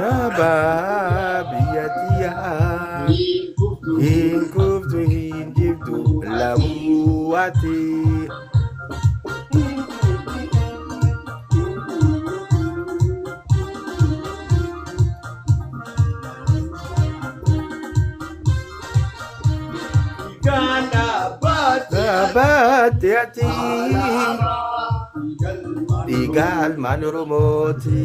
Alaabaa biyya tiyyaa hin kuftu hin jibdu lamuwaati. Baate ati dhiigaan maal Oromooti.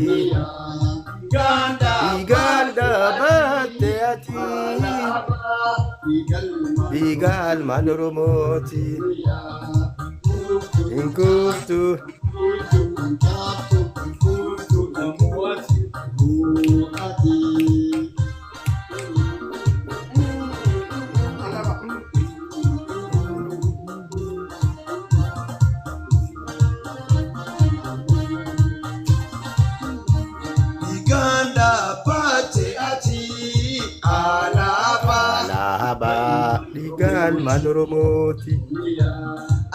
Dhiigaan dhaabatte ati dhiigaan maal Oromooti. Hin kuftu. Uganda baate ati alaabaa. Alaabaa dhiigaan maal Oromooti.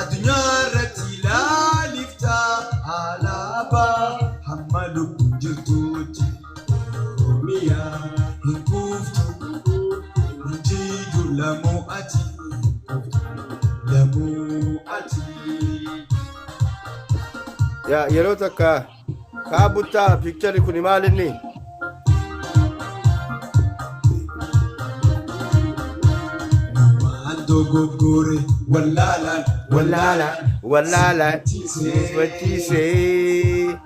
Addunyaa irratti ilaalifta alaabaa hamma lubbuun jirtutti. Oromiyaa hin kuftu hin jiidu lamoo ati lamoo ati. Yaa yeroo takka kaabuttaa piikcharri kun maal inni? Waan dogoggore wallaalaan Wallaala wallaala sifachiisee.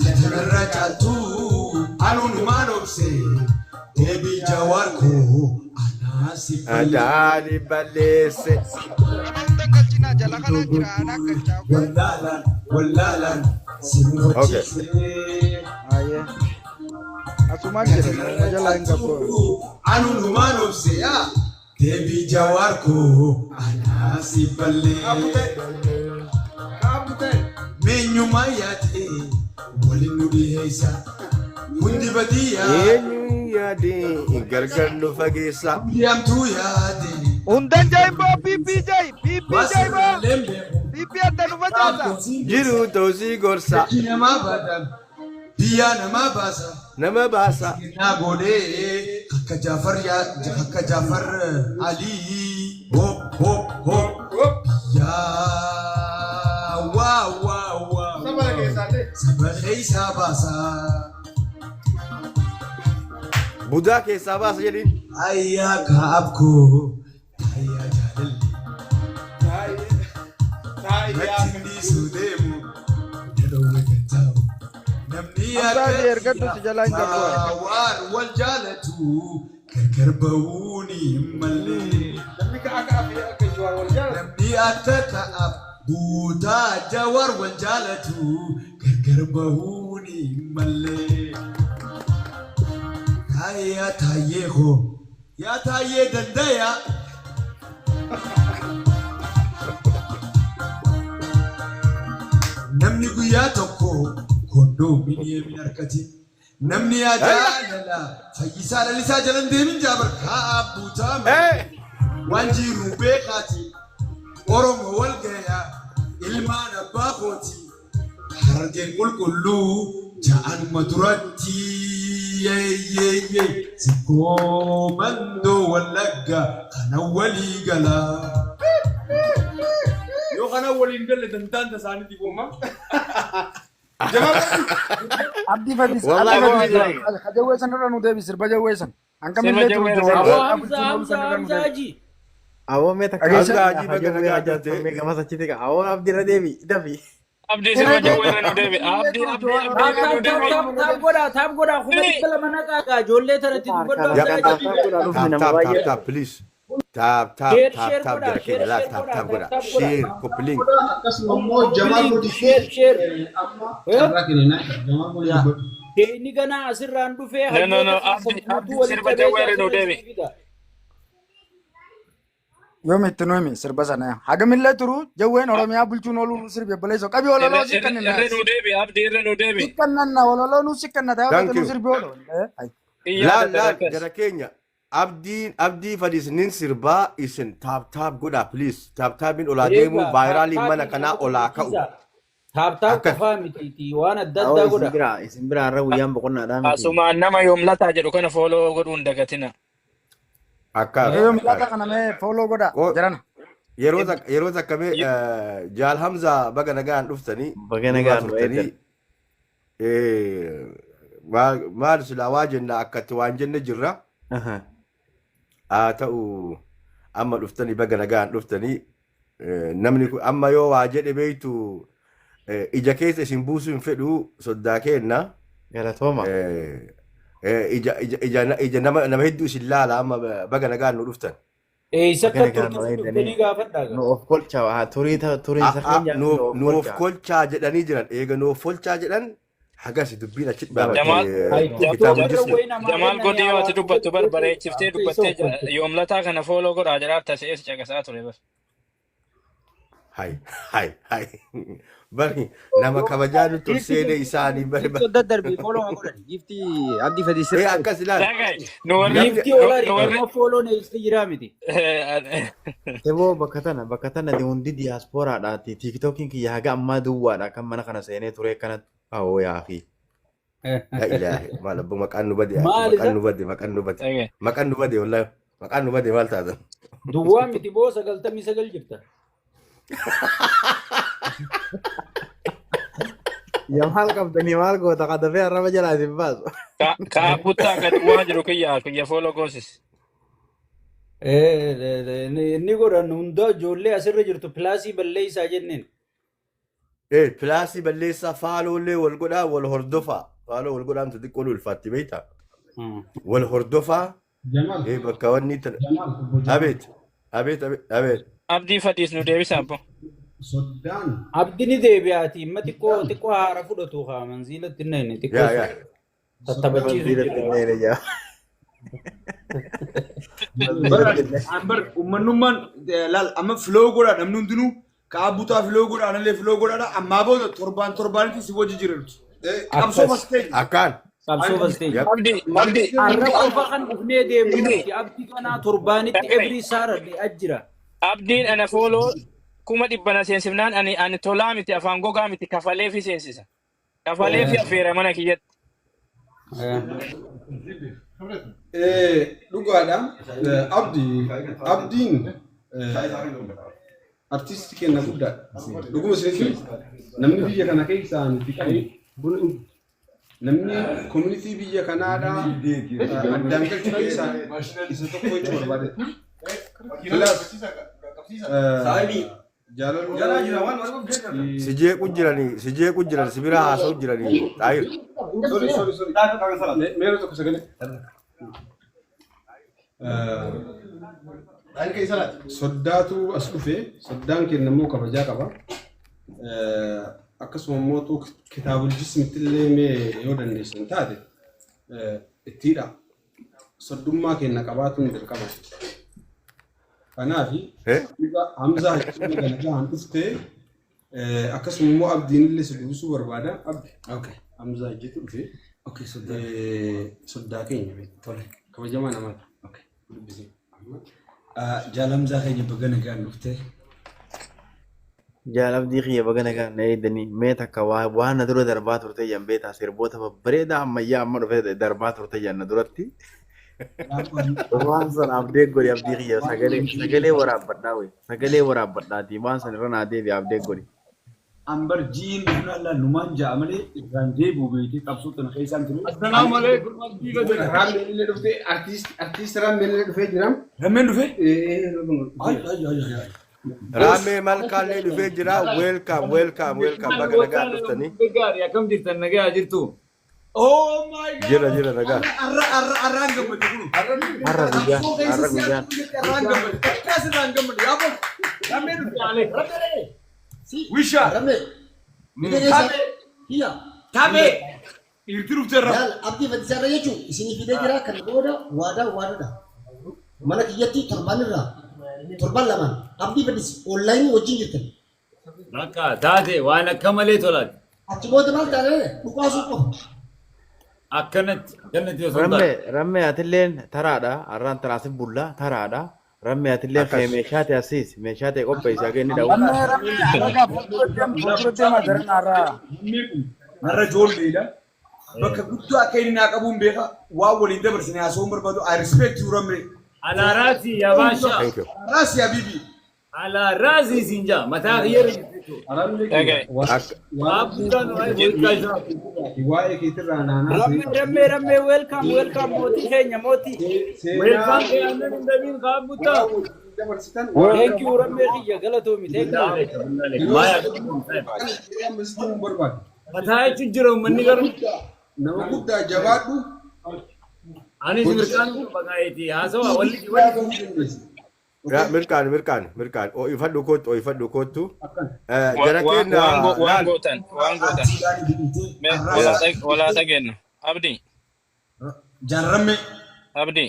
Jajarra caaltuu anuunumaan obse deebii jawaar koo anaa si Adaani balleesse. Namoota galchinaa jala kana jira anaa galchaa. Wallaalaan wallaalaan si Okay. mufachiisee. Ayyee. Asumaan jira nama jalaa hin qabu. Anuunumaan obse yaa deebii jawaar koo anaa si ballee. Meenyumaa yaade waliin nu dhiheessa hundi badii yaade. Eenyu yaadee gargar nu fageessa. Hundi hamtuu yaade. Hundan jaayiboo PP jaayi PP jaayiboo Waasirraaleen beeku. PP adda nu facaasa. Jiru toosii gorsa Biyyi namaa baadaan biyyaa namaa baasa. nama baasa. Kennaa godhee akka Jaafar akka Jaafar Alii. Hop hop hop biyyaa waa waa waa. Saba keessaa baasa. Budaa keessaa baasa jedhiin. Ayyaa kaabkoo taayyaa jaalalli. Natti dhiisuu deemu jedhawwe kan taa'u. Namni Hamzaa fi ergadhu si jalaa hin qabu. Waan wal jaalatu gargar bahuun hin malle. Namni akka afee akka Jawaar wal jaalatu. Namni akka ka'aaf guutaa Jawaar wal jaalatu gargar bahuun hin malle. Taayyaa taayyee koo yaa taayyee dandaya. Namni guyyaa tokko kondoominii hin harkatin. Namni yaadaa lala fayyisaa lalisaa jalan deemin jaabar kaa'aa buutaa malee. Waan jiru beekaati. Oromoo wal gayaa ilmaan abbaa kooti. Harargeen qulqulluu ja'anuma duratti. Yeeyyeeyyee sikkoo mandoo wallagga kana walii galaa. Yoo kana waliin galle dantaan tasaaniitiif uuma. Abdii Fadis. Wallahi Abdii wallahi. Fadis. Ka jawwee san irra nu deebi sirba jawwee san. Hanga Sirba millee jawwee turu irra jawwee. deebi. Hamza Hamza Hamza Haji. Awoo mee takka Dhageessa? Hamza Hajii baga nagaa ajaa'ibsiifamee dhufte. gamas achitti ka'a. Awoo abdii irra deebi dafi. Abdii sirba jawwee irra nu deebi. Abdii abdii Taap abdii irra taap nu taap deebi. taap taap godhaa taap godhaa 200,000 naqaagaa ijoollee tanatti dubbadhu Yap. Hamza Haji. Tap tap tap tap please. Tap tap Share tap share tap godhaa jara share keenya laal share tap godhaa tap taap godha. taap godhaa. Share copy link. Akkasuma immoo Jamal Copy link Godii share share. amma Eh? carraa kennina. Jamal Godii dubbadhu. Inni ganaa asirraan dhufee No no no hayyoota keessan abdii guutuu abdii walitti sirba qabee jawwee irra nu asirra deebi. isin fida. Yoom itti nu himi sirba sana. Hagamillee turu jawween Oromiyaa bulchuun ooluu nu sirbi obboleessoo. Qabi ololoo si Irra kenninna. nu deebi Abdii, irra nu deebi. Si kennanna, ololoo nu si kenna ta'ee Thank nu you. sirbi oolu. Laal Yaada laal akkas. jara keenya, abdiin abdii fadis nin sirbaa, isin tap tap godhaa please. Tap tapiin olaa deemuu Eegaa viraliin mana tap tapiin kanaa nama olaa ka'u. kofalchiisa. Tap tap Akkas. qofaa mitiiti, waan adda Awoo addaa isin godha. bira isin bira har'a guyyaan boqonnaadhaa miti. Asumaan nama yoom lataa jedhu kana follow godhuun dagatina. Akkas Yoom akkas. laata kana mee follow godha jarana. Yeroo takka mee Jaal Hamzaa, baga nagaan dhuftanii. Baga nurraa nagaan nu turtanii. eegdan. Maal silaa waa jenna, akkatti waan jenne jirra. Haa ta'u, amma dhuftanii baga nagaan dhuftanii. Namni kun amma yoo waa jedhe beeytu, ija keessa isin buusuu hin fedhu, soddaa keenna. Galatooma. Ija nama hedduu isin laala. Amma baga nagaan nu dhuftan. Eessa Baga akka nagaan nu turte eegdanii. dhuftanii gaafadhaa Nu of kolcha haa turii turiinsa keenyaaf nu of Nuuf kolcha. kolchaa jedhanii jiran. Eega nuuf kolchaa jedhan, hagas dubbiin achi Jamaal dhaabatte kitaaba Irra jisni. wayii namaa Jamaal kennanii godhi, yoo ati hawaasa dubbattu bar bareechiftee akka isa dubbattee of kolche. yoom lataa kana follow godhaa jiraata se'ees caqasaa ture bar. Hay hay hay, bari nama kabajaa nutti ol seene isaanii bari. Giiftii daddarbii follow haa godhan. Giiftii abdii fedii Ee sirrii. akkas ilaal. Dhagaye nu warri Namni Giiftii nu olaari nu warri nama follow eessa jiraa miti. Teboo bakka tana hundi diyaaspooraadhaati. TikTokiin kiyya haga ammaa duwwaadha kan mana kana seenee ture akkanatti. Awoo yaafii. La ilaaha, maal abbo, maqaan nu bade. Maal Maqaan isa? nu bade, maqaan nu bade. Dhagaye. Maqaan nu bade, wallahi maqaan nu bade, maal taatan? Duwwaa miti boo, 99 jirta. Yaa maal qabdanii maal goota kadafee arraba jalaa isin baasu. Ka abbuttaa ka duwwaa jiru kiyya follow goosis. Inni godhan hunda ijoollee asirra jirtu plusii balleessaa jenneen. Ee, plusii balleessaa, followllee wal godhaa, wal hordofaa. Follow wal godhaamtu xiqqoo ulfaatti beektaa. Wal hordofaa. Jamal, Ee, bakka wanni tana. Jamal, obbo Jamal. Abeet abeet abeet abeet. Abdii fadhiis nu deebisa abbo. Soddaan Abdi ni deebi'aati imma xiqqoo xiqqoo haara fudhatu haa manziilatti inni inni xiqqoo Yaa yaa. tattabachiisu Manziilatti jira. hin dheere jaa. Bara ambar uummanummaan laal amma follow godhaa, namni hundinuu ka abbutaa follow godhaa, anallee follow godhaadha. Ammaa booda torbaan torbaanitti si wajji jirantu. Qabsoo Akkas. fasteenya. Akkaan. Qabsoo fasteenya. Yep. Abdii Abdii Arra qofa kan dhufnee deemnu Abdii miti, abdii kanaa torbaanitti dhagaye. every Saturday ajjira. Abdiin ana follow 100,000 na seensifnaan ani tolaa miti, afaan gogaa miti, kafalee fi seensisa. Kafalee fi affeera mana kiyyatti. Dhugaadha. Abdi, abdiin artistii keenya guddaadha. Dhuguma isinitti namni biyya kana keessaa nuti qabnu namni community biyya kanaadhaa addaan galchu keessaa isa tokko jechuu barbaade. Plus jaalaluu Si jeequ jiranii, si jeequ jiran, si bira haasa'u jiranii. Xaayir. Sorry, sorry, sorry. Meeroo tokko sagalee. Soddaatu as dhufe, soddaan keenya immoo kabajaa qaba. Akkasuma immoo kitaabul jismitti illee mee yoo dandeessan taate ittiidha. Soddummaa keenya qabaatuun dirqama. Kanaaf Hamzaa jechuun galagaan dhuftee, akkasuma immoo abdiin illee si dubbisuu barbaada. Abdi. Hamzaa hojjetu dhufe. Soddaa keenya tole kabajamaa namaati. Dubbisee. Jaalamzaa keenya, baga nagaan dhuftee. Jaalabdii kiyya, baga nagaan na eegdanii. Mee takka waan na dura darbaa turte jan beektaa, sirboota babbareedaa ammayyaa amma dhufe darbaa turte jan na duratti. Waan sana abdee godhi, abdii kiyya, sagalee waraabbadhaa wayi, sagalee waraabbadhaati waan sana irra naa deebi, abdee godhi. Ambar jiin dhufnaan laal numaan ja'a malee irraan deebi'u beektee qabsoo tana keessaan ture. Assalaamu alaikum abdii badana. Rammeen illee dhuftee, artiist Rammeen illee dhufee jira. Rammeen dhufee? Ay ay ay ay. Raamee Malkaallee dhufee jira. Welcome, welcome, welcome. Baga nagaan dhuftanii. Gaarii, akkam jirtan? Nagaa jirtu? Oh my God. Jira, jira, nagaa. Arra arra arraan gammade kunu. Har'a guyyaan, har'a guyyaan. Arraan gammade. Takkaas irraan gammade. Yaa bol. Rammee dhufe alee. Wisha. Taphee. Taphee. Dhiirti dhufte irra. Laal abdii fadhiisaarra jechuun isinii fidee jira, kan booda waadaa waadaadha. Mana kiyyatti torbaan irraa Torban lamaan Abdii Fadis onlaayinii wajjin jirtan. Bakka taate waan akka malee tolaati. Achi booda maal taate dhukaasuu qofa. Akkanatti akkanatti osoo hin taane. Rammee rammee atilleen taraadha. Har'aan taraasif bulla taraadha. Rammee atilleen Akkas. kee meeshaa ta'e asiis meeshaa ta'e qopheessi akka inni dha'u. Rammee rammee har'a fuuldura deema fuuldura deema daran har'a. Narra ijoolleedha. Bakka guddaa akka inni naa qabuun beeka waan waliin dabarsine haasawuun barbaadu. I respect you, Rammee. Alaa raasii yaa baashaa. Thank you. Raasi habibi. Alaa raasii siin jaa mataa kiyya irra jirti jechuudha. Araarri kiyya Dhagaye. Akka Abbuudhaan waa'ee poolitikaa isaa. waa'ee keetirraa naanaa Rammee rammee rammee welcome welcome mootii keenya mootii. seenaa Weelkaan kee aannan hin dhabiin kaa abbuttaa. waan waliin dabarsitan waan Thank you rammee kiyya galatoomi thank you. amma hin barbaadu. Mataa jechuun jira uummanni garuu. Nama guddaa jabaadhu Anis mirqaan kun baqaa'eeti haasawa walli walli. Yaa, mirqaan mirqaan mirqaan oo'ifadhu kootu oo'ifadhu kootu. Jara keenya Waan laal. gootan waan gootan. Mee walaa dhageenyu. Abdii Jaarrammee. Abdii.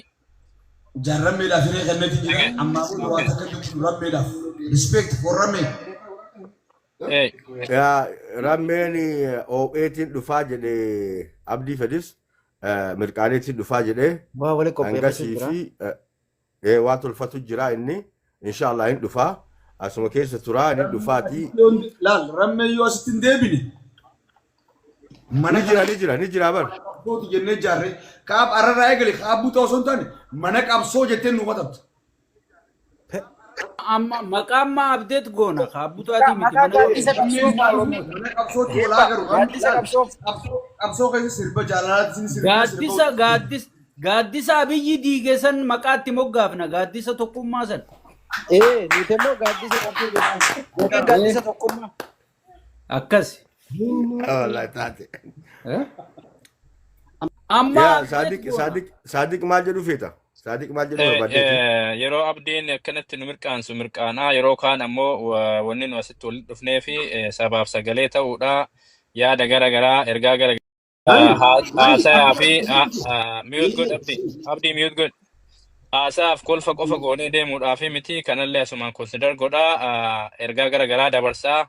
Jaarrammeedhaaf hiree kenneetiin jira. Dhagaye. Ammaa booda waan takka jiru rammeedhaaf. Respect for rammee. Ee. Yaa, rammeen oo'eetiin dhufaa jedhe Abdii Fedis mirqaaneetiin dhufaa jedhe Waa wali qopheeffatu hangasii jira. fi waa tolfatu jira inni inshallah hin dhufaa asuma keessa turaa inni dhufaatii Laal rammee yoo asitti hin deebine. Mana ni jira ni jira ni jira bar. qabsooti jennee ijaarre. Kaab ararraa eegale kaab butaa osoo hin taane mana qabsoo jettee nu katabta. Amma maqaan maa abdeet goona kaabbutaatii miti Maqaa mana gaaddisa qabsoo Oromoo. Mana qabsootti olaa garuu Gaaddisa qabsoo. qabsoo keessa sirba jaalalaatti sirba Gaaddisa gaaddisa gaaddisa Abiyyi diige san maqaatti moggaafna gaaddisa tokkummaa san. Ee nuti immoo gaaddisa qabsoo jedhama. Yookiin gaaddisa tokkummaa. Akkas. Wallahi taate. Amma Yaa abdeet Saadiq goona. Saadiq Saadiq maal jedhu feeta? Saadiq maal jedhu barbaaddeeti? Yeroo abdiin akkanatti nu mirqaansu mirqaanaa yeroo kaan ammoo wanni nu asitti walitti dhufnee fi sabaaf sagalee ta'uudha yaada gara garaa ergaa gara haasayaa fi mute godh Abdii Abdii mute godh haasayaaf kolfa qofa goonee deemuudhaaf miti kanallee asumaan consider godhaa ergaa gara garaa dabarsaa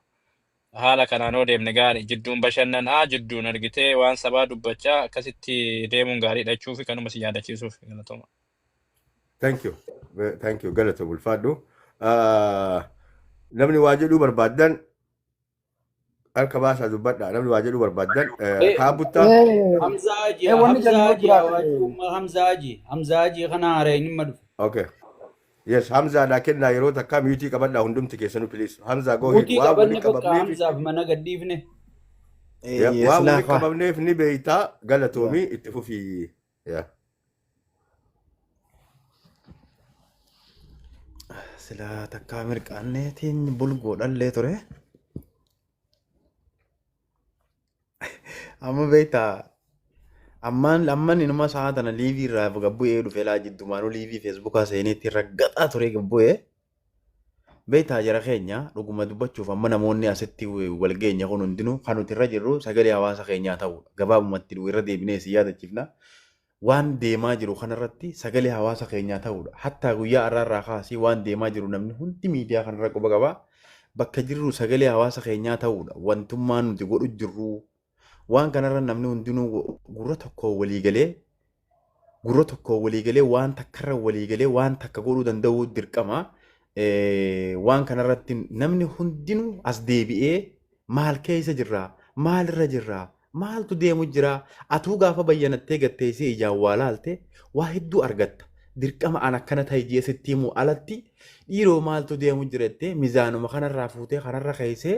haala kanaan yoo deemne gaarii jidduun bashannanaa jidduun argitee waan sabaa dubbachaa akkasitti deemuun gaariidha jechuu fi kanuma si yaadachiisuuf galatooma. Thank you. Thank you. Galata bulfaadhu. Namni waa jedhuu barbaaddan harka baasaa dubbadha. Namni waa jedhuu barbaaddan kaabuttaa. Hamza Haji Wanni Hamza jennu Haji jiraate. Hamza Haji Hamza Haji kana haareen dhimma dhufe. Okay. Yes, Hamzaadhaa kennaa yeroo takka mute qabadhaa hundumti keessanuu please. Hamzaa go ahead. Mute Waa qabanne walitti bakka qabamneef Hamzaaf mana gadhiifne. Waa walitti qabamneef ni beeytaa galatoomii itti fufii. Yeah. Silaa takkaa mirqaanneetiin bulgoodhallee ture. Amma beektaa ammaan amman inuma sa'a tana live irraa gabbu'ee dhufe laa jiddumaanuu live Facebookaa seeneetti raggaxaa ture gabbu'ee. Beektaa jara keenya dhuguma dubbachuuf amma namoonni asitti wal geenya kun hundinuu kan nuti irra jirru sagalee hawaasa keenyaa ta'uudha. Gabaabumatti irra deebinee si yaadachiifna. Waan deemaa jiru kanarratti sagalee hawaasa keenyaa ta'uudha. Hattaa guyyaa har'aarraa kaasee waan deemaa jiru namni hundi miidiyaa kanarra quba qaba. Bakka jirru sagalee hawaasa keenyaa ta'uudha. Wantummaan nuti godhu jirru waan kanarra namni hundinuu gurra tokko walii galee gurra tokko walii galee waan takkarra walii galee waan takka godhuu danda'uu dirqama. Waan kanarratti namni hundinuu as deebi'ee maal keessa jirraa maalirra jirraa maaltu deemu jira atuu gaafa bayyanattee gatteessee ijaan waa laalte waa hedduu argatta. Dirqama an akkana ta'e jee sitti himuu alatti dhiiroo maaltu deemu jira jettee mizaanuma kanarraa fuutee kanarra keessee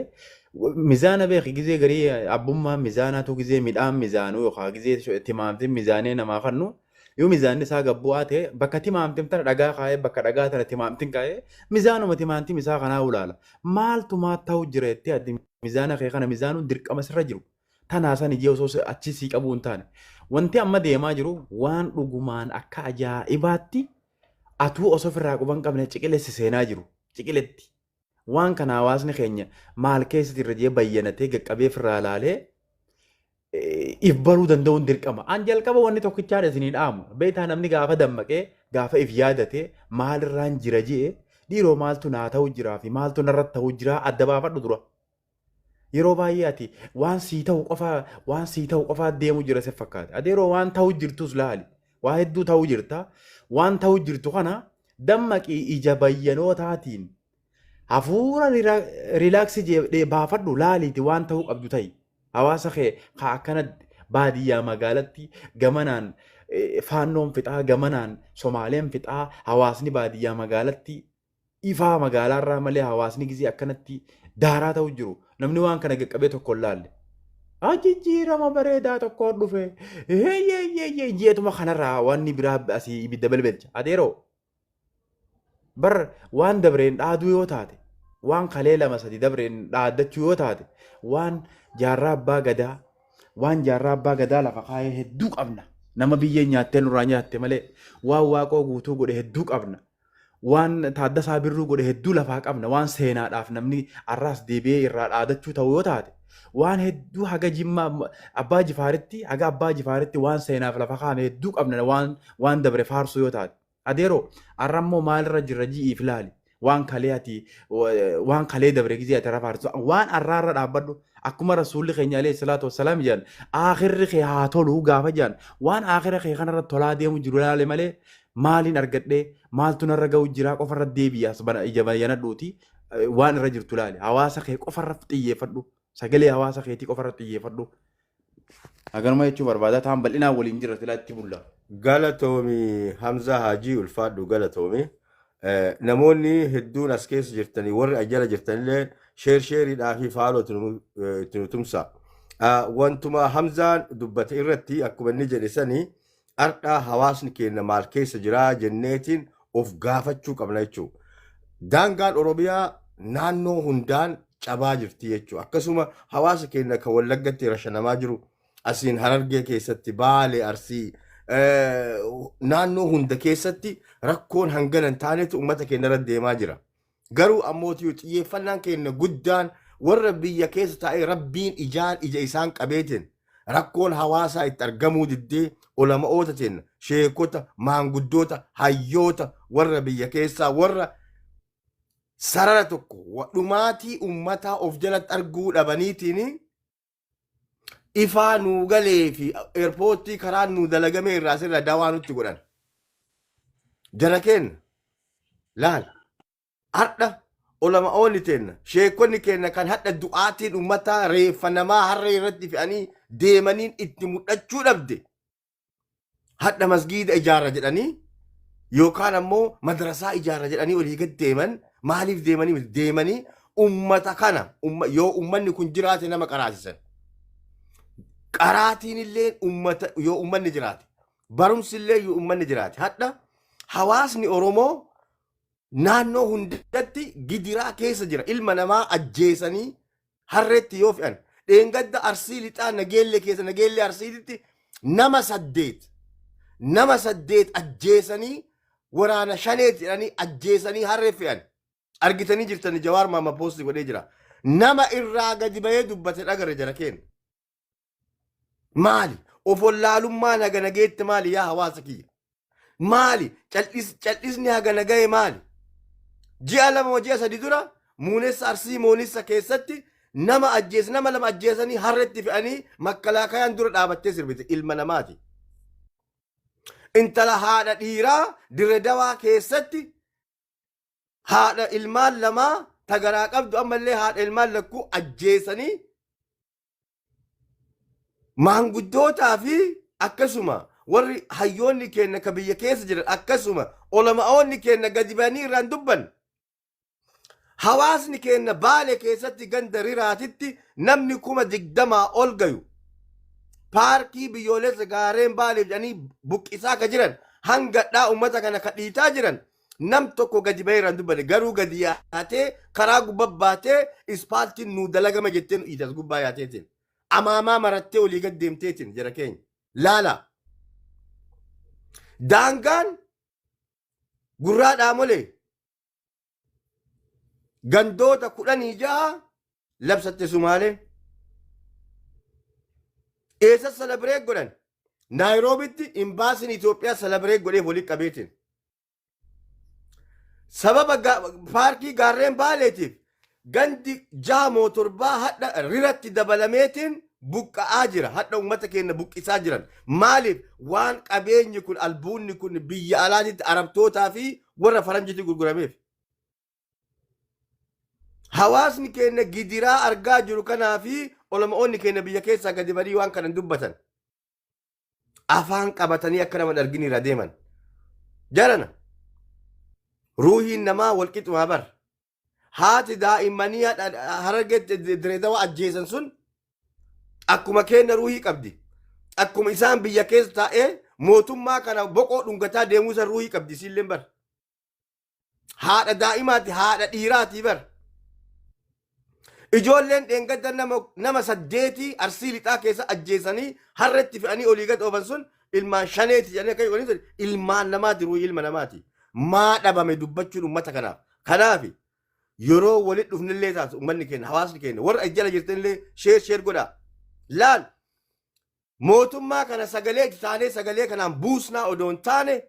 mizaana beeki gizee garii abbummaan mizaanaatu gizee midhaan mizaanuu yookaan gizee timaamtiin mizaanee namaa kannu yoo mizaanni isaa gabbu'aa ta'e bakka timaamtiin tana dhagaa kaa'ee bakka dhagaa tana timaamtiin kaa'ee mizaanuma timaamtiin isaa kanaa ulaala. Maaltu maa ta'u jira jettee addi mizaana kee kana mizaanuun dirqama sirra jiru. Tanaa san ijee osoo achi sii qabuu hin taane. Wanti amma deemaa jiru waan dhugumaan akka ajaa'ibaatti atuu osoo ofirraa quban hin qabne ciqileessi seenaa jiru. Ciqiletti. Waan kana hawaasni keenya maal keessatti irra jee bayyanatee qaqqabee ofirraa ilaalee if baruu danda'uun dirqama. An jalqaba wanni tokkichaan isinii dhaamu. Beektaa namni gaafa dammaqee gaafa if yaadatee maalirraan jira jee Dhiiroo maaltu naa ta'u jiraa fi maaltu narratti ta'u jiraa adda baafadhu dura. Yeroo baay'ee ati waan sii ta'u qofa waan sii ta'u qofaa deemu jira si fakkaata. Ati yeroo waan ta'u jirtus laali. Waa hedduu ta'u jirta. Waan ta'u jirtu kana dammaqii ija bayyanootaatiin hafuura relax jedhee baafadhu laaliiti waan ta'uu qabdu ta'i. Hawaasa kee ka akkana baadiyyaa magaalatti gamanaan faannoon fixaa gamanaan Somaaleen fixaa hawaasni baadiyyaa magaalatti ifaa magaalaarraa malee hawaasni gizee akkanatti daaraa ta'u jiru. Namni waan kana qaqqabee tokko hin laalle. Jijjiirama bareedaa tokko dhufe. Heeyyeeyyeeyyee jeetuma kanarraa wanni biraa asii ibidda belbelcha. Adeeroo bar waan dabreen dhaaduu yoo taate waan kalee lama sadi dabreen dhaaddachuu yoo taate waan jaarraa abbaa gadaa waan jaarraa abbaa gadaa lafa kaayee hedduu qabna. Nama biyyee nyaattee nurraa nyaatte malee waan waaqoo guutuu godhe hedduu qabna. Waan Taaddasaa Birruu godhe hedduu lafaa qabna. Waan seenaadhaaf namni arraas deebi'ee irraa dhaadachuu ta'u yoo taate waan hedduu haga Jimmaa Abbaa Jifaaritti haga Abbaa Jifaaritti waan seenaaf lafa kaa'ame hedduu qabna waan waan dabre faarsuu yoo taate. Adeeroo arra immoo maalirra jirra ji'iif laali. Waan kalee ati waan kalee dabre gizee ati irra faarsu waan arraarra dhaabbadhu akkuma rasuulli keenya alayhi salaatu wassalaam jedhan aakhirri kee haa tolu gaafa jedhan waan aakhira kee kanarra tolaa deemu jiru laale malee maaliin argadhee maaltu narra ga'u jiraa qofarra deebi'i as bana ija bayyanadhuuti waan irra jirtu laali hawaasa kee qofarra xiyyeeffadhu sagalee hawaasa keetii qofarra xiyyeeffadhu. Haganuma jechuu barbaada ta'an bal'inaan waliin jirra silaa itti bulla. Galatoomi Hamzaa Haajii ulfaadhu galatoomi. Namoonni hedduun as keessa jirtanii warri ajjala jirtanillee share shareiidhaa fi follow itti nu tumsa. Wantuma Hamzaan dubbate irratti akkuma inni jedhe sanii ardhaa hawaasni keenya maal keessa jiraa jenneetiin of gaafachuu qabna jechuudha. Daangaan Oromiyaa naannoo hundaan cabaa jirti jechuudha. Akkasuma hawaasa keenya kan Wallaggatti rashanamaa jiru asiin Harargee keessatti Baalee Arsii naannoo hunda keessatti rakkoon hangana hin taanetu uummata keenya irra deemaa jira. Garuu ammootii xiyyeeffannaan keenya guddaan warra biyya keessa taa'ee rabbiin ijaan ija isaan qabeetiin rakkoon hawaasaa itti argamuu diddee ulama'oota teenya sheekota maanguddoota hayyoota warra biyya keessaa warra sarara tokko dhumaatii uummataa of jalatti arguu dhabaniitiin ifaa nuu galee fi airportii karaa nuu dalagame irraa sirra dawaa nutti godhan. Jara keenya laal hadha ulama'oonni teenna sheekonni keenya kan hadha du'aatiin uummataa reeffa namaa harree irratti fe'anii deemaniin itti mul'achuu dhabde hadha masgiida ijaarra jedhanii yookaan ammoo madrasaa ijaarra jedhanii olii gad deeman maaliif deemanii miti deemanii ummata kana yoo ummanni kun jiraate nama qaraasisan. Qaraatiin illee ummata yoo ummanni jiraate barumsi illee yoo ummanni jiraate hadha hawaasni Oromoo naannoo hundatti gidiraa keessa jira ilma namaa ajjeesanii harreetti yoo fe'an dheengadda Arsii lixaa Nageellee keessa Nageellee Arsiititti nama saddeet ajjeesanii waraana shaneet jedhanii ajjeesanii harree fe'an argitanii jirtanii. Jawaar Maama post godhee jira. Nama irraa gadi bahee dubbate dhagare. Jara keenya maali of wallaalummaan haga nageetti? Maali yaa hawaasa kiyya? Maali cal'isni haga nagaye? Maali ji'a 2 ji'a 3 dura muunessa Arsii Moonissa keessatti nama ajjees nama lama ajjeesanii harretti fe'anii makkalaakayaan dura dhaabattee sirbite. Ilma namaati. Intala haadha dhiiraa Dirre Dawaa keessatti haadha ilmaan lamaa tagaraa qabdu ammallee haadha ilmaan lakkuu ajjeesanii maanguddootaa fi akkasuma warri hayyoonni keenya ka biyya keessa jiran akkasuma ulama'oonni keenya gadi ba'anii irraan dubban. Hawaasni keenya Baale keessatti ganda Riraatitti namni 20,000 ol gayu paarkii biyyoolessa gaareen Baaleef jedhanii buqqisaa ka jiran hangadhaa ummata kana ka dhiitaa jiran nam tokko gadi bahee irraan dubbate. Garuu gadi yaatee karaa gubbaa baatee ispaaltiin nuu dalagama jettee nu dhiitas gubbaa yaateetiin amaamaa marattee olii gad deemteetiin. Jara keenya laala, daangaan gurraa dhaamolee gandoota 16 labsatte Sumaaleen. Eessa celebrate godhan? Naayiroobitti imbaasiin Itoophiyaa celebrate godhee walitti qabeetiin. Sababa paarkii gaarreen Baaleetiif gandi 6 moo 7 hadha riratti dabalameetiin buqqa'aa jira. Hadha uummata keenya buqqisaa jiran. Maaliif waan qabeenyi kun albuunni kun biyya alaatitti arabtootaa fi warra faranjiitti gurgurameef. Hawaasni keenya gidiraa argaa jiru kanaa fi olamaoonni keenya biyya keessaa gadi barii waan kana dubbatan. Afaan qabatanii akka nama hin argin irra deeman. Jarana ruuhiin namaa wal qixumaa bar. Haati daa'immanii Harargeetti Direedawa ajjeesan sun akkuma keenya ruuhii qabdi. Akkuma isaan biyya keessa taa'ee mootummaa kana boqoo dhungataa deemuu san ruuhii qabdi isiilleen bar. Haadha daa'imaati haadha dhiiraati bar. Ijoolleen dheengadda nama 8 Arsii lixaa keessa ajjeesanii harretti fe'anii olii gad oofan sun ilmaan shaneeti jedhanii akka jedhanii sun ilmaan namaati ruuhii ilma namaati. Maa dhabame dubbachuun uummata kanaaf. Kanaaf yeroo walitti dhufnillee taatu uummanni keenya hawaasni keenya warra as jala jirtanillee share share godhaa. Laal mootummaa kana sagalee itti taanee sagalee kanaan buusnaa odoo hin taane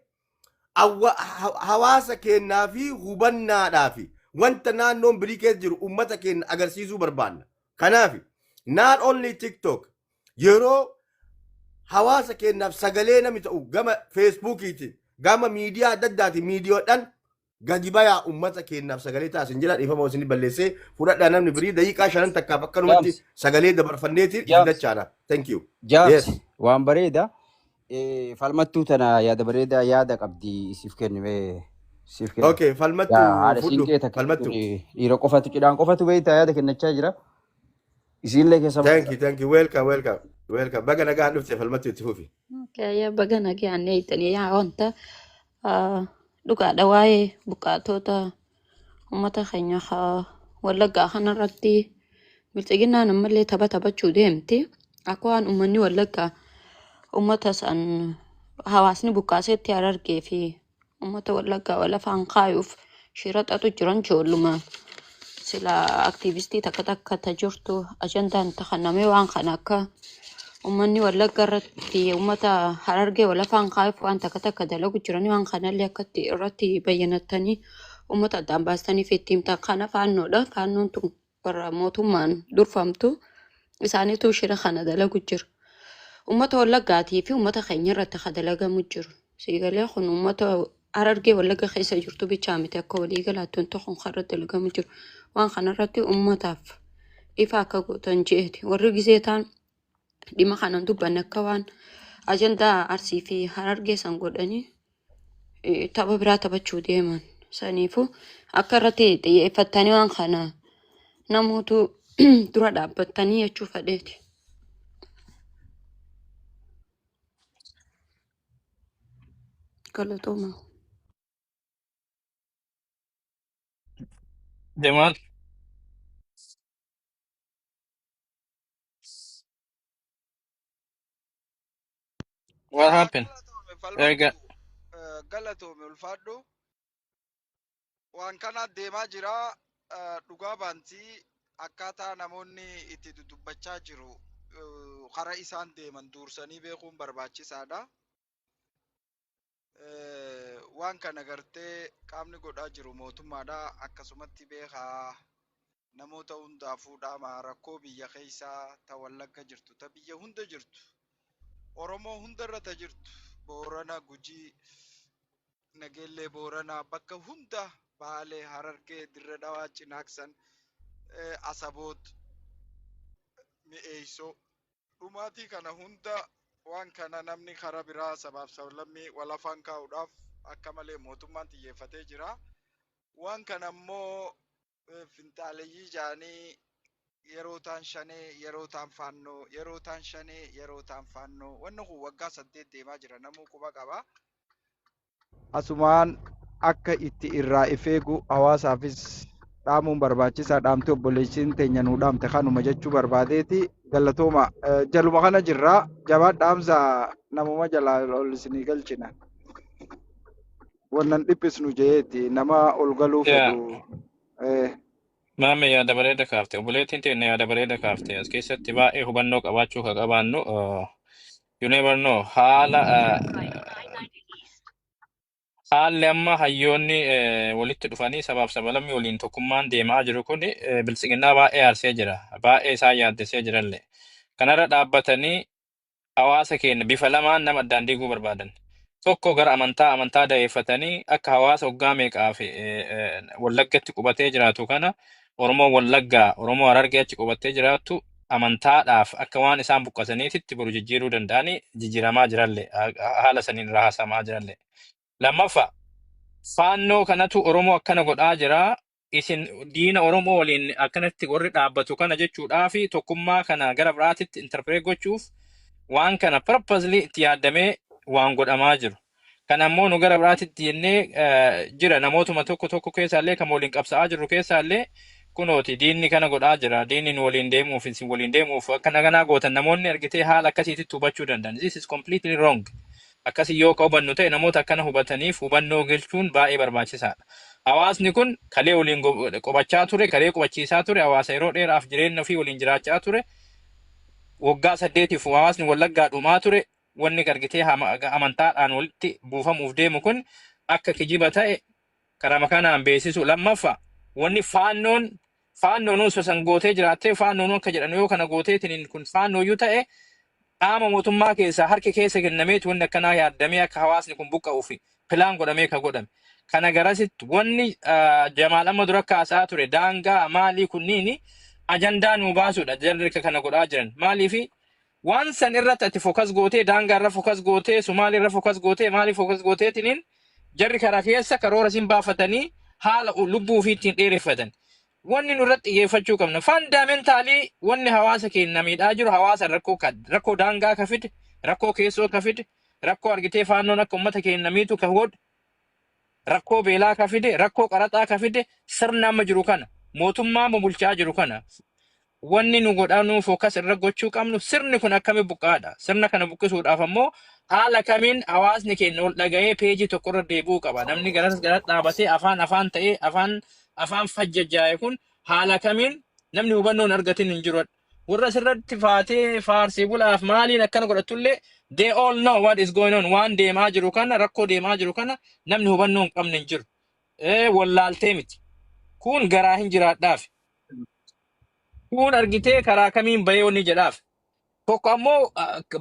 hawaasa keenyaa fi hubannaadhaa fi wanta naannoon birii keessa jiru uummata keenya agarsiisuu barbaanna. Kanaaf not only TikTok yeroo hawaasa keenyaaf sagalee namni ta'u gama Facebookiitiin gama miidiyaa adda addaatiin miidiyoodhaan gadi bayaa uummata keenyaaf sagalee taasisan jira. Dhiifama isin balleessee fudhadhaa namni birii daqiiqaa shanan takkaaf akkanumatti Jaams. sagalee dabarfanneetiin itti Jaams. dachaana. Thank you. Jaams. Yes. Waan bareeda. Falmattuu tana yaada bareedaa yaada qabdi siif kennime siif kenna. Okay, Falmattu Yaa haadha fudhu. siinqee takka Falmattu. dhiira qofatu cidhaan qofatu beektaa yaada kennachaa jira. Isiinillee keessa Thank you, thank you. Welcome, welcome. Welcome. Baga nagaan dhufte Falmattu, itti fufi. Okay, baga nagaan eegdanii yaa wanta dhugaadha waa'ee buqqaatota uummata keenya Wallaggaa kanarratti bilxiginnaan ammallee tapha taphachuu deemti. Akka waan uummanni Wallaggaa uummata san hawaasni buqqaaseetti Harargee fi uummata Wallaggaa wal afaan kaayuuf shira xaxu jiran ijoolluma sila aktiivistii takka takka ta jirtu ajandaan takannamee waan kana akka uummanni Wallagga irratti uummata Harargee wal afaan kaayuuf waan takka takka dalagu jiranii waan kanallee akkatti irratti bayyanattanii uummata addaan baastanii fi itti himtan kana faannoodha. Faannoon tun warra mootummaan durfamtu isaaniitu shira kana dalagu jira. Uummata Wallaggaatii fi uummata keenya irratti ka dalagamu jiru. Siigalee kun uummata Harargee Wallagga keessa jirtu bichaa miti akka waliigalaatti wanti kun kan irratti dalagamu jiru. Waan kanarratti uummataaf ifa akka gootan je'eeti. Warri gizee ta'an dhimma kanan dubbanne akka waan ajandaa Arsii fi Harargee san godhanii tapha biraa taphachuu deeman. Saniifuu akka irratti xiyyeeffattanii waan kana namootu dura dhaabbattanii jechuu fedheeti. Galatooma. Jamaal, what happened? Galatoomi Erga Falmattu, galatoomi ulfaadhu. Waan kana deemaa jira dhugaa baantii akkaataa namoonni itti dudubbachaa jiru karaa isaan deeman dursanii beekuun barbaachisaadha. Waan kana gartee qaamni godhaa jiru mootummaadha. Akkasumatti beekaa namoota hundaafuu dhaama rakkoo biyya keessaa ta Wallagga jirtu ta biyya hunda jirtu Oromoo hundarra ta jirtu Boorana, Gujii, Nageellee Booranaa bakka hunda Baalee, Harargee, Dirre Dhawaa, Cinaaksan, Asaboot, Mi'eessoo dhumaatii kana hunda waan kana namni karaa biraa sabaaf sablammii wal afaan kaa'uudhaaf akka malee mootummaan xiyyeeffatee jira. Waan kana immoo finxaaleyyii jaanii yeroo taan shanee yeroo taan faannoo yeroo taan shanee yeroo taan faannoo wanni kun waggaa 8 deemaa jira namuu quba qaba. Asumaan akka itti irraa if eegu hawaasaafis dhaamuun barbaachisaa dhaamte obboleessiin teenya nuu dhaamte kanuma jechuu barbaadeeti galatooma jaluma kana jirra jabaa dhaamsa namuma jalaa ol isinii galchina wannan dhiphisnu jeeti nama ol galuu fedhu. Maame yaada bareeda kaafte. Obboleettiin teenya yaada bareeda kaafte. As keessatti baay'ee hubannoo qabaachuu kan qabaannu you never know haala Haalli amma hayyoonni walitti dhufanii sabaaf sablammii waliin tokkummaan deemaa jiru kun biltsiginnaa baay'ee aarsee jira. Baay'ee isaan yaaddessee jirallee. Kanarra dhaabbatanii hawaasa keenya bifa lamaan nama addaan diiguu barbaadan. Tokko gara amantaa amantaa da'eeffatanii akka hawaasa waggaa meeqaaf Wallaggatti qubatee jiraatu kana Oromoo Wallaggaa, Oromoo Harargee achi qubattee jiraattu amantaadhaaf akka waan isaan buqqasaniititti boru jijjiiruu danda'anii jijjiiramaa jiralle haala saniin irraa haasamaa jiralle. Lammaffaa faannoo kanatu Oromoo akkana godhaa jira. Isin diina Oromoo waliin akkanatti warri dhaabbatu kana jechuudhaa fi tokkummaa kana gara biraatitti interpret gochuuf waan kana purposely itti yaadamee waan godhamaa jiru. Kana ammoo nu gara biraatitti jennee jira namootuma tokko tokko keessaallee kan waliin qabsa'aa jirru keessaallee kunooti diinni kana godhaa jira diinni nu waliin deemuuf isin waliin deemuuf akkana kanaa gootan namoonni argitee haala akkasiititti hubachuu danda'an. This is completely wrong. Akkasii yoo ka hubannu ta'e namoota akkana hubataniif hubannoo galchuun baay'ee barbaachisaadha. Hawaasni kun kalee waliin qubachaa ture, kalee qubachiisaa ture, hawaasa yeroo dheeraaf jireenya ofii waliin jiraachaa ture. Waggaa 8f hawaasni Wallaggaa dhumaa ture. Wanni argitee amantaadhaan walitti buufamuuf deemu kun akka kijiba ta'e karaa kanaan beeksisu. Lammaffaa wanni faannoon faannoon sosan gootee jiraattee faannoon akka jedhan yoo kana gooteetiin kun faannooyyuu ta'e qaama mootummaa keessaa harki keessa kennameetu wanni akkanaa yaaddamee akka hawaasni kun buqqa'uu fi plan godhamee ka godhame. Kana garasitti wanni Jamaal amma dura kaasaa ture daangaa maalii kunniini ajandaa nuu baasuudha jarri kana godhaa jiran. Maaliifi waan san irratti ati focus gootee daangaa irra focus gootee Sumaalii irra focus gootee maalii focus gooteetiniin jarri karaa keessa karoora isin baafatanii haala lubbuu ofii ittiin dheereffatan. Wanni nu irratti xiyyeeffachuu qabna. Fundamentally wanni hawaasa keenya miidhaa jiru hawaasa rakkoo rakkoo daangaa ka fide, rakkoo keessoo ka fide, rakkoo argitee faannoon akka uummata keenya miitu ka godhe, rakkoo beelaa ka fide, rakkoo qaraxaa ka fide sirna amma jiru kana mootummaa amma bulchaa jiru kana wanni nu godhanuu focus irra gochuu qabnu sirni kun akkami buqqaadha. Sirna kana buqqisuudhaaf ammoo haala kamiin hawaasni keenya ol dhaga'ee peejii tokko irra deebi'uu qaba. Namni garas garas dhaabatee afaan afaan ta'ee afaan afaan fajjajjaa'e kun haala kamiin namni hubannoo hin argatin hin jiru. Warra asirratti faatee faarsee bulaaf maaliin akkana godhatullee they all know what is going on. Waan deemaa jiru kana rakkoo deemaa jiru kana namni hubannoo hin qabne hin jiru. Wallaaltee miti. Kun garaa hin jiraadhaaf. Kun argitee karaa kamiin bahee wanni jedhaaf. Tokko ammoo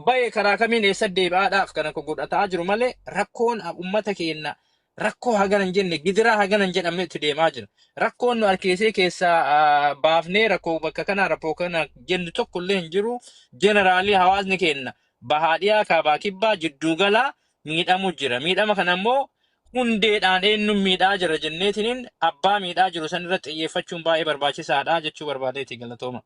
bahee karaa kamiin eessa deebi'aadhaaf kana godhataa jiru malee rakkoon uummata keenya rakkoo hagana hin jenne gidiraa hagana hin jedhamne itti deemaa jira. Rakkoon nu harkeessee keessaa baafnee rakkoo bakka kanaa rakkoo kana jennu tokko illee hin jiru. Generally hawaasni keenya bahaa dhiyaa kaabaa kibbaa jidduu galaa miidhamu jira. Miidhama kana ammoo hundeedhaan eenyuun miidhaa jira jenneetiniin abbaa miidhaa jiru san irratti xiyyeeffachuun baay'ee barbaachisaadha jechuu barbaadeeti galatooma.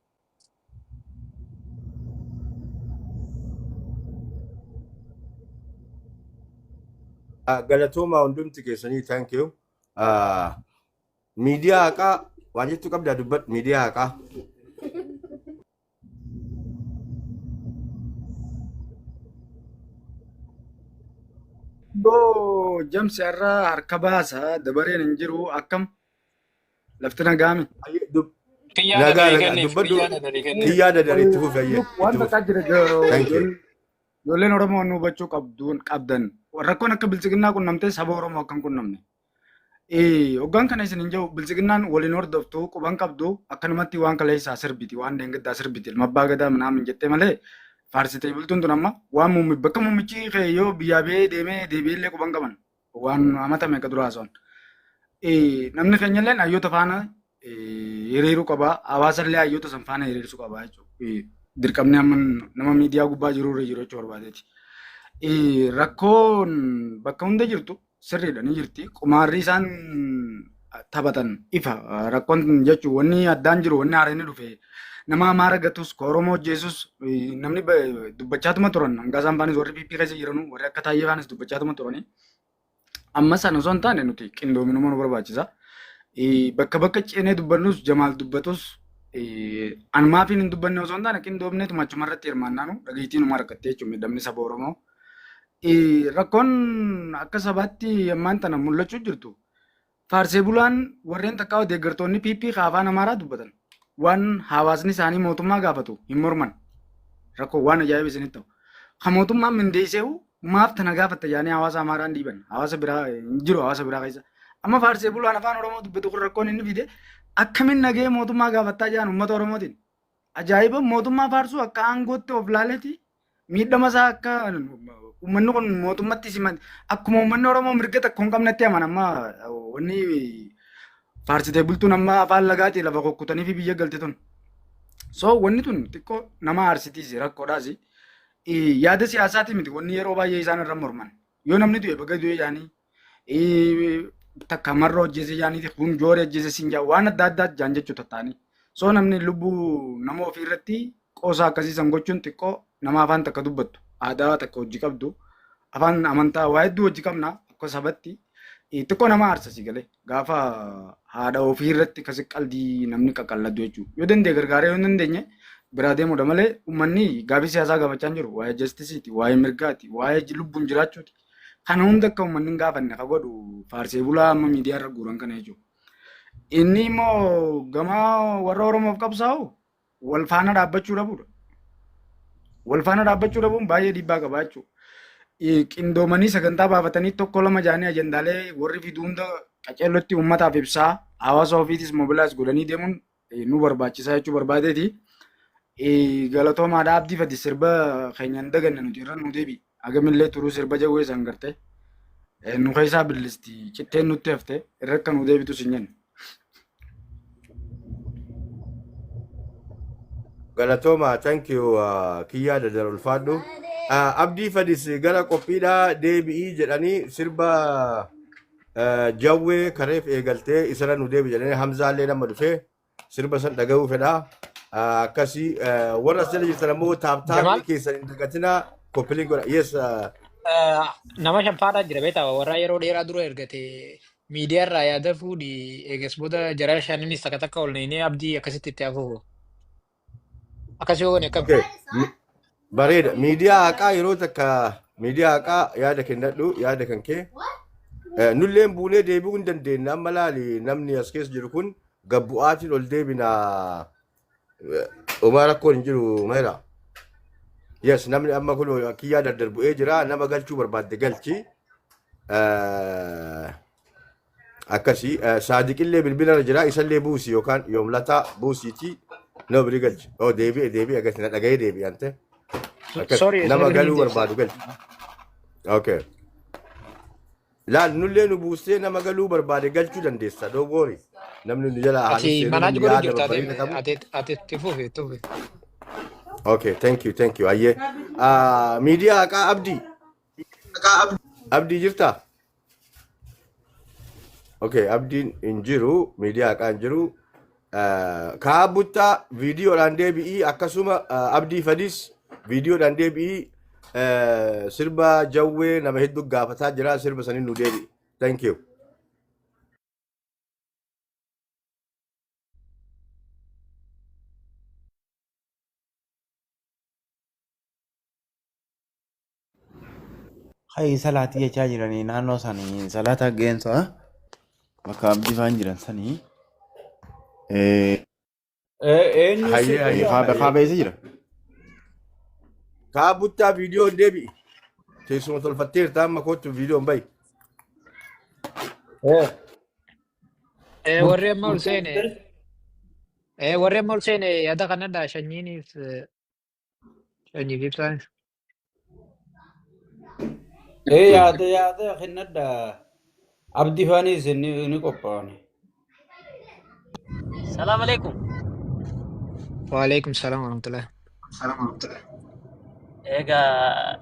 Galatooma hundumti keessanii, thank you. Miidiyaa haqaa waan jettu qabdaa dubbadhu miidiyaa haqaa. Boo jamsi har'a harka baasa dabareen hin jiru akkam lafti nagaami. Kiyyaa Nagaa dadarii nagaa kenniif dubbadhu kiyyaa dadarii kenniif. kiyyaa dadarii itti fufi ayyee Waan itti fufi. takkaa jira Thank you. ijoolleen Oromoo nu hubachuu qabduun qabdan rakkoon akka biltsiginnaa qunnamtee saba Oromoo akka hin qunnamne. Hoggaan kana isin hin jiru biltsiginnaan waliin hordoftu quban qabdu akkanumatti waan kaleessaa sirbiti waan deengaddaa sirbiti ilma abbaa gadaa minaamin jettee malee faarsitee bultuun tun amma waan muummi bakka muummichi kee yoo biyyaa ba'ee deemee deebi'ee illee quban qaban waan amatame akka duraa haasa'an. Namni keenya illee hayyoota faana hiriiruu qaba hawaasa illee hayyoota san faana hiriirsuu qaba jechuudha. Dirqamni amma nama miidiyaa gubbaa jiru irra jiru jechuu barbaadeeti. Rakkoon bakka hunda jirtu sirriidha ni jirti. Qumaarri isaan taphatan ifa. Rakkoon jechuun wanni addaan jiru wanni haaraan ni dhufe. Nama Amaara gatus ka Oromoo hojjeessus namni dubbachaatuma turan. Hanga isaan faanis warri PP keessa jiranu warri akka Taayyee faanis dubbachaatuma turani. Amma sana osoo hin taane nuti qindoominuma nu barbaachisa. Bakka bakka ceenee dubbannus Jamaal dubbatus an maafiin hin dubbanne osoo hin taane qindoomneetuma achuma irratti hirmaannaanu dhageettii numa argattee jechuudha miidhamni saba Oromoo. Rakkoon akka sabaatti ammaan tana mul'achuu jirtu. Faarsee bulaan warreen takkaa deeggartoonni PP ka afaan Amaaraa dubbatan waan hawaasni isaanii mootummaa gaafatu hin morman. Rakkoo waan ajaa'iba isinitti ta'u. Ka mootummaan mindeesseehu Maaf tana gaafatta jaanii hawaasa Amaaraan dhiiban. Hawaasa biraa hin jiru hawaasa biraa keessa. Amma faarsee bulaan afaan Oromoo dubbatu kun rakkoon inni fide akkamiin nagahee mootummaa gaafattaa jedhan uummata Oromootiin. Ajaa'iba mootummaa faarsuu akka aangootti of laaleeti miidhama isaa akka uummanni kun mootummatti siman akkuma uummanni Oromoo mirga takka hin qabnetti amana amma wanni faarsitee bultuun amma afaan lagaatii lafa kukkutanii fi biyya galte tun. So wanni tun xiqqoo nama aarsitiisi rakkoodhaasi. Yaada siyaasaati miti wanni yeroo baay'ee isaan irra morman. Yoo namni du'e baga du'e jaanii takka marroo ajjeese jaaniiti kun jooree ajjeese siin jaa waan adda addaa jaan jechuu tattaanii. So namni lubbuu nama ofii irratti qoosaa akkasii san gochuun xiqqoo nama afaan takka dubbattu aadaa takka hojii qabdu afaan amantaa waa hedduu hojii qabna akka sabatti xiqqoo nama aarsa si galee gaafa haadha ofii irratti akkasi qaldii namni qaqalladdu jechuudha. Yoo danda'e gargaaree yoo hin dandeenye biraa deemuudha malee uummanni gaafii siyaasaa gaafachaa hin jiru. Waa'ee jastisiiti, waa'ee mirgaati, waa'ee lubbuun jiraachuuti. Kana hunda akka uummanni hin gaafanne ka godhu faarsee bulaa amma miidiyaa irra guuran kana jechuudha. Inni immoo gama warra Oromoof qabsaa'u wal faana dhaabbachuu dhabuudha. Wal faana dhaabbachuu dhabuun baay'ee dhiibbaa qaba jechuudha. Qindoomanii sagantaa baafatanii tokko lama jaanii ajandaalee warri fidu hunda qaceellotti uummataaf ibsaa hawaasa ofiitis mobilaayiz godhanii deemuun nu barbaachisaa jechuu barbaadeeti. Galatoomaadha abdii fadi sirba keenya hin daganne nuti irra nu deebi. Hagamillee turuu sirba jawwee san gartee nu keessaa billisti citteen nutti hafte irra akka nu deebitu sin jenna. Galatooma, thank you, kiyyaa dadar ulfaadhu. Abdii Fadis gara qophiidhaa deebi'ii jedhanii sirba jawwee kareef eegaltee isarra nu deebi jedhanii Hamzaallee nama dhufee sirba san dhaga'uu fedha. Akkasii warra as jala jirtan ammoo taaptaapii Jamaal keessan hin dagatinaa koppiliin godha. Yes, nama shanfaadhaa jira beektaa warra yeroo dheeraa dura ergate miidiyaa irraa yaada fuudhi eegas booda jara shaninis takka takka ol neenee abdii akkasitti itti hafuuf. Akkas yoo goone akkam? Okay. Bareeda. Miidiyaa haqaa yeroo takka miidiyaa haqaa yaada kennadhu yaada kan kee. Nulleen buunee deebi'uu hin dandeenya. Amma laali namni as keessa jiru kun gabbu'aatiin ol deebina. Homaa rakkoon hin jiru meera. Yes, namni amma kun kiyyaa daddarbu'ee jira. Nama galchuu barbaadde galchi. Akkasii saadiqillee bilbila irra jira. Isallee buusi yookaan yoomlataa buusiitii nama birii galchi. Oh deebi'e deebi'e agarsi na dhaga'ee deebi'e ante. Akkas Sorry, nama sorry galuu deebisa. barbaadu galchi. Okay. Laal nullee nu buustee nama galuu barbaade galchuu dandeessa. Don't worry. Namni nu jala haa Ati seenuu manaa namni godhu yaada jirta ati babbareeda qabu. ati ati itti fufi itti fufi. Okay, thank you, thank you. Ayyee. Ah, miidiyaa haqaa Abdii. Abdii jirtaa? Okay, Abdiin hin jiru, miidiyaa haqaa hin jiru. Kaa buttaa viidiyoodhaan deebi'ii akkasuma Abdii Fadis viidiyoodhaan deebi'ii sirba jawwee nama hedduu gaafataa jira sirba saniin nu deebi'i. Thank you. Hayi salaatii jechaa jiranii naannoo sanii salaata geensa bakka abdii faan jiran sanii. Eenyu Hayyee hayyee Kaaba hayyee. kaaba eessa jira? Kaa buttaa viidiyoon deebi'i. Teessuma tolfatteerta amma kootu viidiyoon bahi. Warri amma ol seene warri amma ol seene yaada kanadha shanyiiniif sanyii fi ibsaanis. Yaada yaada kennadha. Abdi faanis ni qophaa'an. Salam alaikum. Waalaikum salaam warahmatullah. Egaa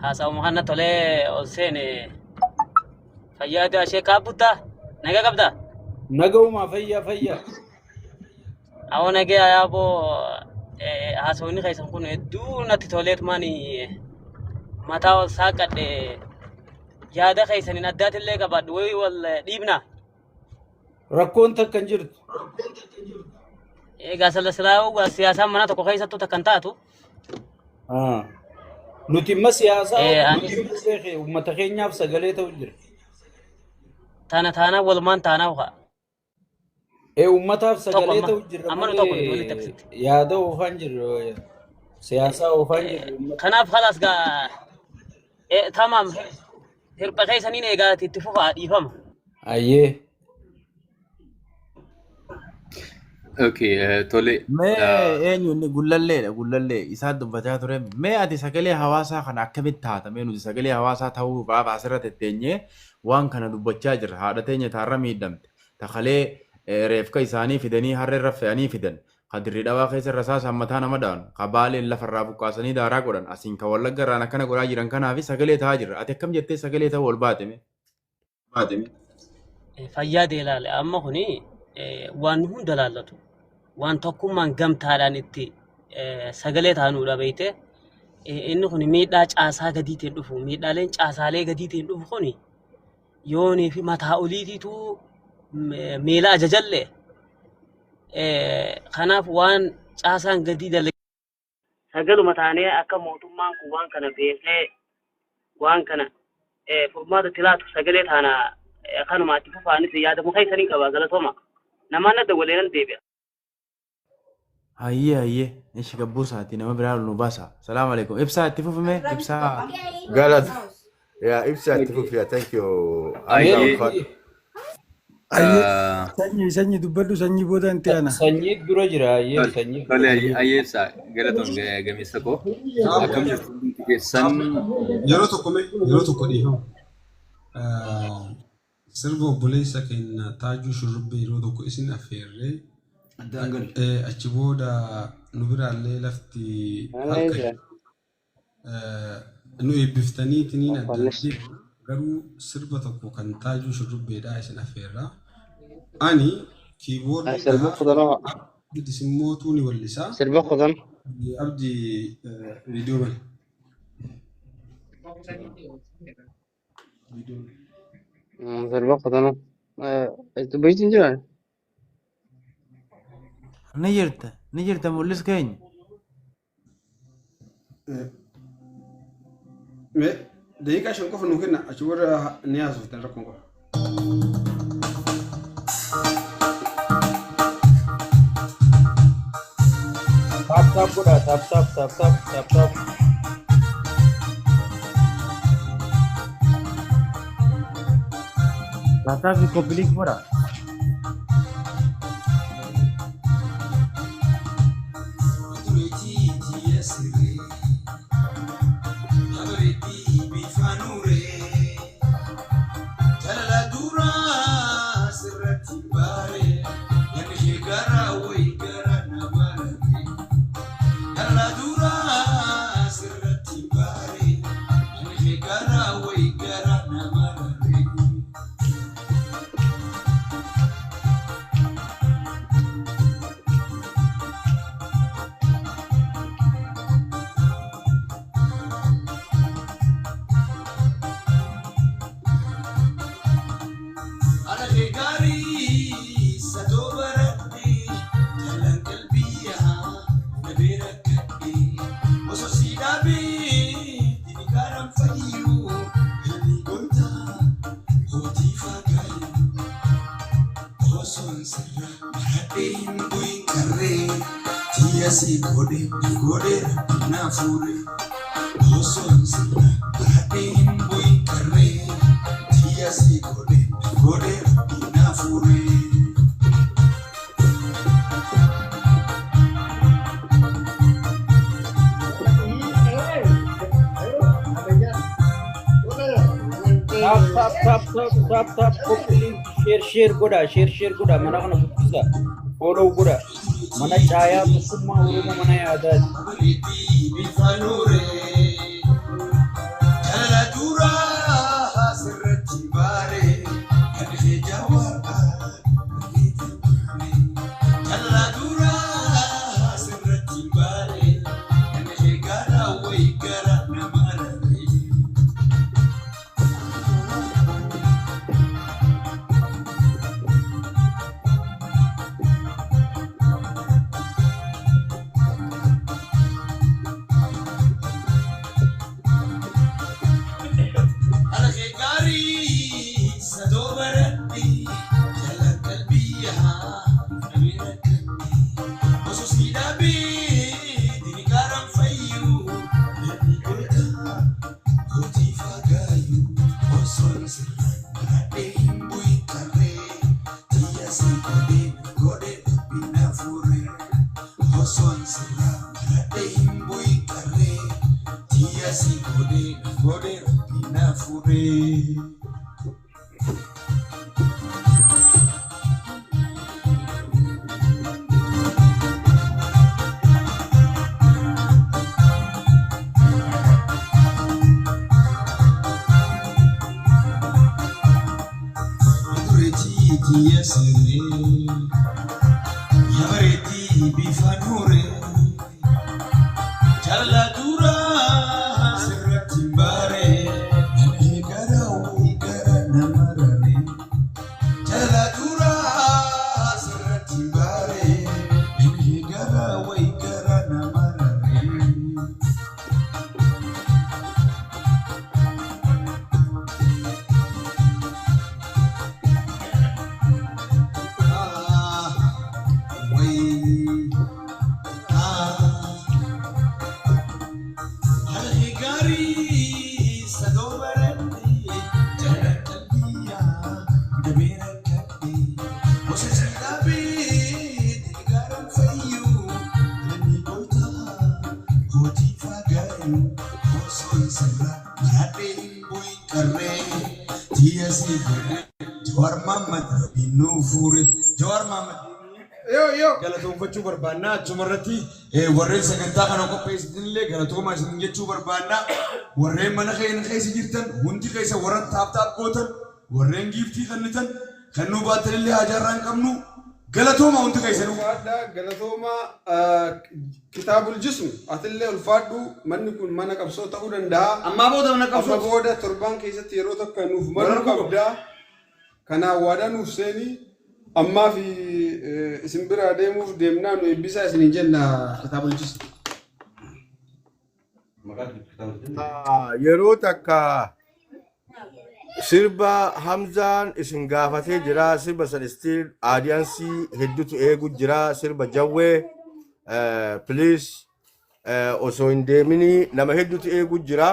haasawuma kana tolee ol seene fayyaa ishee kaabuttaa nagaa qabdaa? Nagaumaa fayyaa fayyaa. Awwa nagee yaaboo haasawni keessan kun hedduu natti toleetumaan mataa ol saaqadhe yaada keessaniin addaatillee qabaadhu wayii wal dhiibna. Rakkoon takka hin jirtu. Egaa sila silaa siyaasaan mana tokko keessattuu takka hin taatu. Ah. Nuti imma siyaasaa Anis beekee uummata keenyaaf sagalee ta'u jira. tana taanaa walumaan taanaa ukaa. Uummataaf Tokko sagalee amma ta'u jirra amma nu tokko nuti walitti malee akkasitti. yaada oofaan jirru siyaasaa oofaan jirru uummata. Kanaaf kalaas gaa Tamaam hirpha keessaniin eegaati itti fufaa dhiifama. Ayyee. Okay, tole. Mee eenyu inni gullalleedha gullallee isaa dubbataa ture. Mee ati sagalee hawaasaa kana akkamitti taata? Mee nuti sagalee hawaasaa ta'uu baaf asirra tetteenyee waan kana dubbachaa jirra. Haadha teenya taarra miidhamte. Takalee reefka isaanii fidanii harreerra fe'anii fidan. Ka dirri dhawaa keessa rasaasaan mataa nama dha'an. Ka baaleen lafarraa buqqaasanii daaraa godhan. Asiin ka wallagga irraan akkana godhaa jiran kanaafi sagalee ta'aa jirra. Ati akkam jettee sagalee ta'uu ol baate mee? Fayyaa deelaale amma kuni waan hunda laallatu waan tokkummaan gamtaadhaan itti sagalee taanuudha beeyte inni kun miidhaa caasaa gadiitiin dhufu miidhaaleen caasaalee gadiitiin dhufu kuni yoonii fi mataa oliitiitu miila ajajallee kanaaf waan caasaan gadii dalage sagaluma taanee akka mootummaan kun waan kana beekee waan kana furmaata itti laatu sagalee taana kanuma itti fufaanis yaadamu keessanii qaba galatooma. Namaan adda walee nan deebi'a. Hayyee hayyee ishi gabbuu isaati nama biraa nu baasa. Salaam alaikum. Ibsaa itti fufime ibsaa. Galata. Yaa ibsaa itti fufi thank you. Hamza Ayyee. ulfaadhu. Ayyee Ah, sanyii sanyii dubbadhu sanyii booda itti aana. Sanyii dura jira ayyee Tole, sanyii tole dura ayyee ayyee ibsaa galatoon gameessa koo akkam jirtu hundumti keessan Yeroo tokko mee yeroo tokko dhiifama. Sirba obboleessa keenya Taajuu Shurrubbee yeroo tokko isin affeerree Addaan gali. achi booda nu biraallee lafti halkan nu eebbiftaniitiniin addaan deemna. Garuu sirba tokko kan Taajuu Shurrubbeedhaa isin affeerra. Ani kiiboordii dhahaa Abdi Simmootuu ni wallisaa. Sirba qotan. Abdi viidiyoo bane. Viidiyoo bane. Sirba qotanu. Dubbiin jiran. Ni jirta ni jirta mul'is keenya. Mee daqiiqaa 5 qofa nuu kenna achi booda ni haasoftan rakkoon qaba. Tap tap godhaa tap tap tap tap tap tap. Taataa fi koppiliik godha. Tap tap tap tap tap tap copy link share share godhaa share share godhaa mana kana guddisaa follow godhaa mana caayaa tokkummaa Oromoo mana yaadaati. bu'in qarree tiyya si godhee na godhee rabbi na fuudhee. Dureetii tiyya siree yaa bareeddii bifa nuuree jaalala duraa sirratti hin baaree namni gara wayii gara nama raree jaalala duraa sirratti hin baaree namni gara wayii gara nama raree. Ah, wayii ah. Harki gaarii sadoo baradhe jala qalbiyyaa dabee rakkadhe osoo si dhaabee gargaaraan fayyuu galanni gooftaa kootii faagaayu osoon sirra maradhee hin bu'in qarree tiyya si godhe Jawaar Mahammad rabbiin nuu fuure Jawaar Mahammad Yoo yoo. galatoonfachuu barbaannaa achuma irratti warreen sagantaa kana qopheessitanillee galatoomaa isin jechuu barbaannaa warreen mana keenya keessa jirtan hundi keessa warra tap tap gootan warreen giiftii kennitan kennuu baattanillee hajaarraa hin qabnu galatoomaa hundi keessanuu. Ulfaadhaa galatoomaa kitaabul jism atillee ulfaadhu manni kun mana qabsoo ta'uu danda'a. Ammaa booda mana Amma qabsooti. booda torbaan keessatti yeroo tokko nuuf Wal manuu arguu qabna. qabdaa. Kanaaf waadaa nuuf seenii ammaa fi isin biraa deemuuf deemnaa nu eebbisaa isiniin jenna kitaabul jism. Yeroo takka sirba Hamzaan isin gaafatee jira. Sirba san still audience hedduutu eegu jira. Sirba jawwee please osoo hin deemini nama hedduutu eegu jira.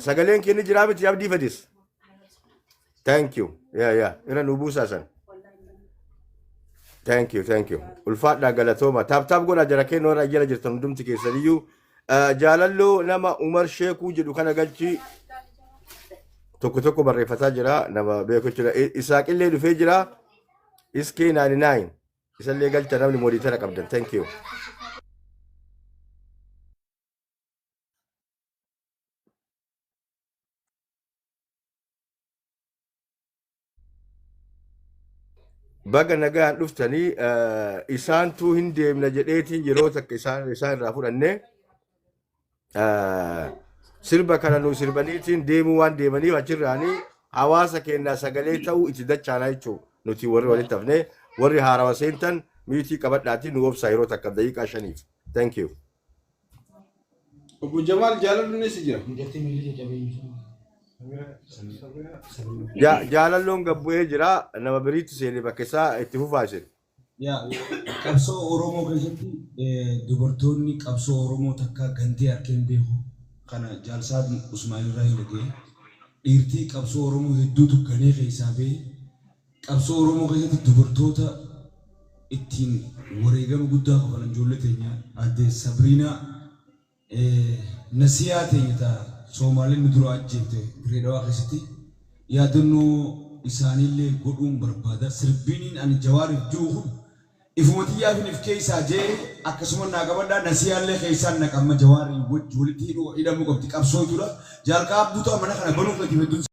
Sagaleen keenya jiraa miti abdii fedis. Thank you. Yeah, yeah. Irra nu buusaa san. Thank you, thank you. Ulfaadhaa galatooma. Tap tap godhaa jara keenya warra jala jirtan hundumti keessaniyyuu. Jaalalloo nama Umar Sheekuu jedhu kana galchi tokko tokko barreeffataa jira nama beeku jechuudha. Isaaqillee dhufee jira. Iskee 99 isallee galcha namni moderator qabdan. Thank you. Baga nagaan dhuftanii isaantuu hin deemna jedheetiin yeroo takka isaan isaan irraa fudhannee sirba kana nu sirbaniitiin deemuu waan deemaniif achirraanii hawaasa keenyaa sagalee ta'uu itti dachaanaa jechuudha. Nuti warri walitti hafnee warri haarawa seentan miitii qabadhaatii nu obsaa yeroo takka daqiiqaa shaniif. Thank you. Obbo Jamaal jaalalluun eessa jira? Jaalalloon gad bu'ee jira nama biriitti seene bakka isaa itti fufaa isin. Yaa qabsoo Oromoo keessatti dubartoonni qabsoo Oromoo takka gantee harkee hin beeku. Kana Jaal Saad Usmaan irraa hin dhaga'e. Dhiirtii qabsoo Oromoo hedduutu ganee keessaa ba'e. Qabsoo Oromoo keessatti dubartoota ittiin wareegama guddaa kafalan ijoollee teenya aadde Sabriinaa Nasiyaa teenya ta Soomaaliin nu dura ajjeefte Dirree Dhawaa keessatti yaadannoo isaaniillee godhuun barbaada. Sirbiniin ani Jawaariif ji'u kun ifuma tiyyaafin if keessaa je'e akkasuma naa qabadhaa Nasiyaallee keessaan naqa amma Jawaarii wajji walitti hidhamuu qabdi qabsoo jechuudha. Jaal Qaabbuu ta'a mana kana banuu keetiif hedduun.